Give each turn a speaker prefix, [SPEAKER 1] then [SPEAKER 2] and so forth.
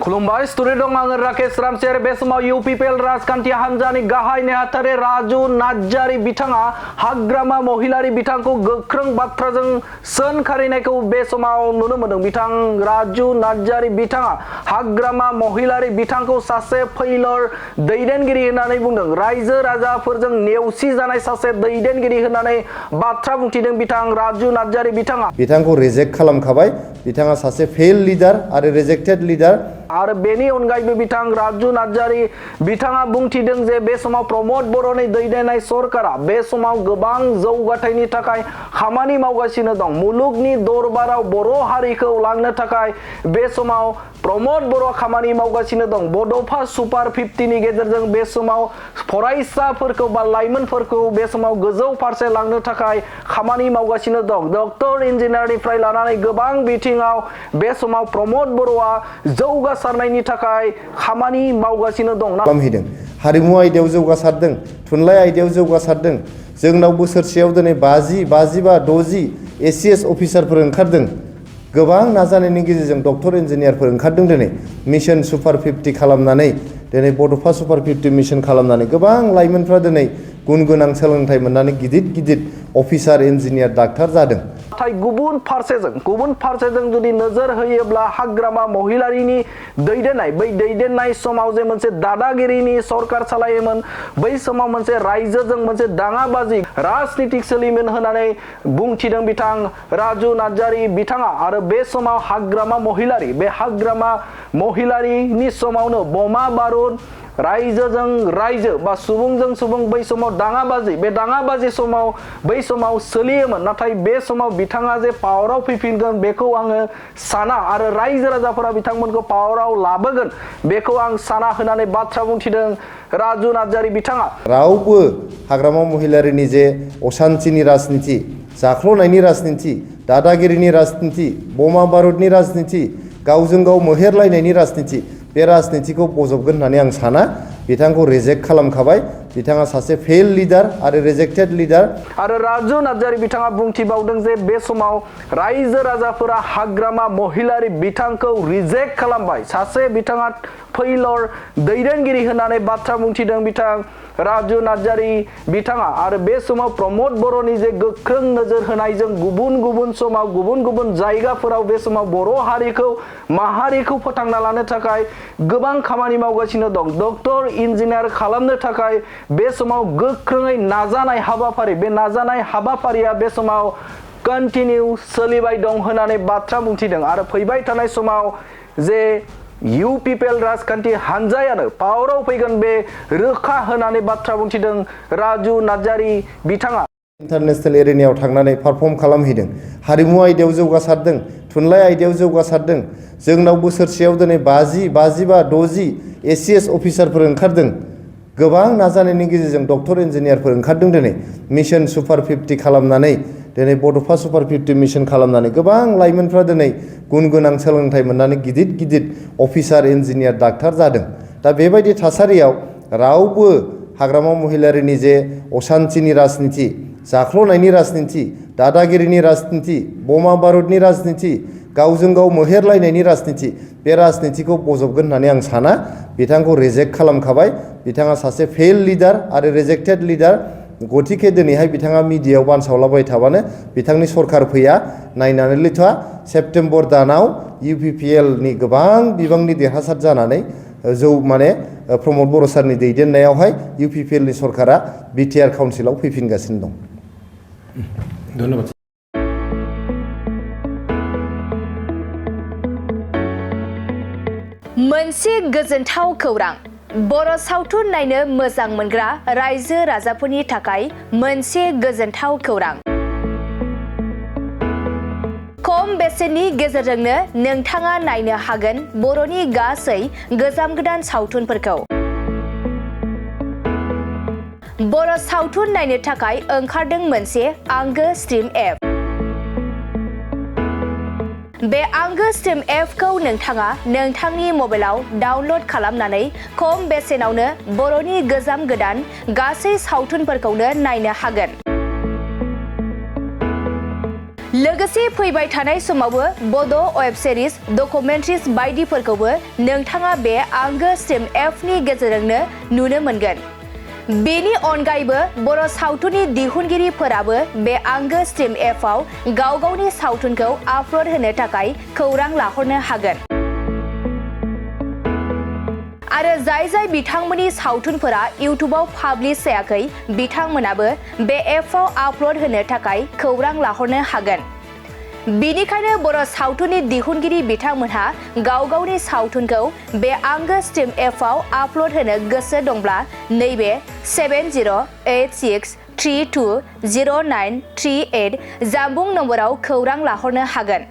[SPEAKER 1] खुलुमबाय स्टुडिअ दं आङो राकेश रामसियारि बे समाव इउपिपिएल राजखान्थि हान्जानि गाहाय नेहाथारि राजु नार्जारि बिथाङा हाग्रामा महिलारि बिथांखौ गोख्रों बाथ्राजों सोंखारिनायखौ बे समाव नुनो मोनदों। बिथां राजु नार्जारि बिथाङा हाग्रामा महिलारि बिथांखौ सासे फैलर दैदेनगिरि होननानै बुंदों। रायजो राजाफोरजों नेवसि जानाय सासे दैदेनगिरि होननानै बाथ्रा बुंथिदों बिथां राजु नार्जारि बिथाङा।
[SPEAKER 2] बिथांखौ रिजेक्ट खालामखाबाय। बिथाङा सासे फेल लिडार आरो रिजेक्टेड लिडार।
[SPEAKER 1] आरो बेनि अनगायैबो बिथां राजु नार्जारि बिथाङा बुंथिदों जे बे समाव प्रमोद बर'नि दैदेननाय सरकारा बे समाव गोबां जौगाथायनि थाखाय खामानि मावगासिनो दं। मुलुगनि दरबाराव बर' हारिखौ लांनो थाखाय बे समाव प्रमोद बर' खामानि मावगासिनो दं। बड'फा सुपार 50 नि गेजेरजों बे समाव फरायसाफोरखौ बा लाइमोनफोरखौ बे समाव गोजौ फारसे लांनो थाखाय खामानि मावगासिनो दं। डक्टर इन्जिनियारनिफ्राय लानानै गोबां बिथिङाव बे समाव प्रमोद बर'आ जौगासारनायनि थाखाय खामानि मावगासिनो दं।
[SPEAKER 2] खालामहैदों। हारिमु आयदायाव जौगासारदों, थुनलाइ आयदायाव जौगासारदों। जोंनाव बोसोरसेयाव दिनै 50, 55, 60 ACS अफिसारफोर ओंखारदों। गोबां नाजानायनि गेजेरजों डक्टर इन्जिनियारफोर ओंखारदों। दिनै मिशन सुपार 50 खालामनानै दिनै बड'फा सुपार 50 मिशन खालामनानै गोबां लाइमोनफ्रा दिनै गुन गोनां सोलोंथाइ मोननानै गिदिर गिदिर अफिसार इन्जिनियार डाक्टार जादों।
[SPEAKER 1] नाथाय गुबुन फारसेजों जुदि नोजोर होयोब्ला हाग्रामा महिलारिनि दैदेननाय बै दैदेननाय समाव जे मोनसे दादागिरिनि सरकार सालायोमोन, बै समाव मोनसे रायजोजों मोनसे दाङाबाजि राजनितिक सोलियोमोन होननानै बुंथिदों बिथां राजु नार्जारि बिथाङा। आरो बे समाव हाग्रामा महिलारिनि समावनो बमा बारुद रायजोजों रायजो बा सुबुंजों सुबुं बै समाव दाङाबाजि समाव बै समाव सोलियोमोन। नाथाय बे समाव बिथाङा जे पावाराव फैफिनगोन बेखौ आङो साना आरो रायजो राजाफोरा बिथांमोनखौ पावाराव लाबोगोन बेखौ आं साना होननानै बाथ्रा बुंथिदों राजु नार्जारि बिथाङा।
[SPEAKER 2] रावबो हाग्रामा महिलारिनि जे असान्तिनि राजनिति, जाख्ल'नायनि राजनिति, दादागिरिनि राजनिति, बमा बारुदनि राजनिति, गावजों गाव मोहेरलायनायनि राजनिति, बे राजनितिखौ बजबगोन होननानै आं साना। बिथांखौ रिजेक्ट खालामखाबाय। बिथाङा सासे फेल लिडार आरो रिजेक्टेड लिडार। आरो
[SPEAKER 1] राजु नार्जारि बिथाङा बुंथिबावदों जे बे समाव रायजो राजाफोरा हाग्रामा महिलारि बिथांखौ रिजेक्ट खालामबाय। सासे बिथाङा फैलर दैदेनगिरि होननानै बाथ्रा बुंथिदों बिथां राजु नार्जारि बिथाङा। आरो बे समाव प्रमोद बर'नि जे गोख्रों नोजोर होनायजों गुबुन समाव गुबुन जायगाफोराव बे समाव बर' माहारिखौ फोथांना लानो थाखाय गोबां खामानि मावगासिनो दं। डक्टर इन्जिनियार खालामनो थाखाय बे समाव गोख्रोङै नाजानाय हाबाफारि, बे नाजानाय हाबाफारिया बे समाव कन्टिनिउ सोलिबाय दं होननानै बाथ्रा बुंथिदों। आरो फैबाय थानाय समाव जे इउपिपिएल राजखान्थि हान्जायानो पावाराव फैगोन बे रोखा होननानै बाथ्रा बुंथिदों राजु नार्जारि बिथाङा।
[SPEAKER 2] इन्टारनेशनेल एरेनायाव थांनानै पारफर्म खालामहैदों। हारिमु आयदायाव जौगासारदों, थुनलाइ आयदायाव जौगासारदों। जोंनाव बोसोरसेयाव दिनै 50, 55, 60 ACS अफिसारफोर ओंखारदों। गोबां नाजानायनि गेजेरजों डक्टर इन्जिनियारफोर ओंखारदों। दिनै मिशन सुपार 50 खालामनानै दिनै बड'फा सुपार 50 मिशन खालामनानै गोबां लाइमोनफ्रा दिनै गुन गोनां सोलोंथाइ मोननानै गिदिर गिदिर अफिसार इन्जिनियार डाक्टार जादों। दा बेबायदि थासारियाव रावबो हाग्रामा महिलारिनि जे असान्तिनि राजनिति, जाख्ल'नायनि राजनिति, दादागिरिनि राजनिति, बमा बारुदनि राजनिति, गावजों गाव मोहेरलायनायनि राजनिति, बे राजनितिखौ बजबगोन होननानै आं साना। बिथांखौ रिजेक्ट खालामखाबाय। बिथाङा सासे फेल लिडार आरो रिजेक्टेड लिडार। गतिके दिनैहाय बिथाङा मिडियायाव बानसावलाबाय थाबानो बिथांनि सरकार फैया। नायनानै लैथ'आ सेप्तेम्बर दानाव इउपिपिएलनि गोबां बिबांनि देरहासार जानानै प्रमोद बर' सारनि दैदेननायावहाय इउपिपिएलनि सरकारा बिटिआर काउन्सिलाव फैफिनगासिनो दं।
[SPEAKER 3] धन्यबाद।
[SPEAKER 4] मोनसे गोजोनथाव खौरां। बर' सावथुन नायनो मोजां मोनग्रा रायजो राजाफोरनि थाखाय मोनसे गोजोनथाव खौरां। खम बेसेननि गेजेरजोंनो नोंथाङा नायनो हागोन बर'नि गासै गोजाम गोदान सावथुनफोरखौ। बर' सावथुन नायनो थाखाय ओंखारदों मोनसे आंगो स्ट्रिम एप। बे आंगो स्ट्रिम एपखौ नोंथाङा नोंथांनि मबाइलाव डाउनल'ड खालामनानै खम बेसेनावनो बर'नि गोजाम गोदान गासै सावथुनफोरखौनो नायनो हागोन। लोगोसे फैबाय थानाय समावबो बड' वेब सिरिज डकुमेन्ट्रिज बायदिफोरखौबो नोंथाङा बे आंगो स्ट्रिम एपनि गेजेरजोंनो नुनो मोनगोन। बेनि अनगायैबो बर' सावथुननि दिहुनगिरिफोराबो बे आंगो स्ट्रिम एपआव गाव गावनि सावथुनखौ आपल'ड होनो थाखाय खौरां लाहरनो हागोन। आरो जाय बिथांमोननि सावथुनफोरा इउटुबाव पाब्लिश जायाखै बिथांमोनाबो बे एपआव आपल'ड होनो थाखाय खौरां लाहरनो हागोन। बेनिखायनो बर' सावथुननि दिहुनगिरि बिथांमोनहा गाव गावनि सावथुनखौ बे आंगो स्ट्रिम एपआव आपल'ड होनो गोसो दंब्ला नैबे 7086320938 जानबुं नम्बराव खौरां लाहरनो हागोन।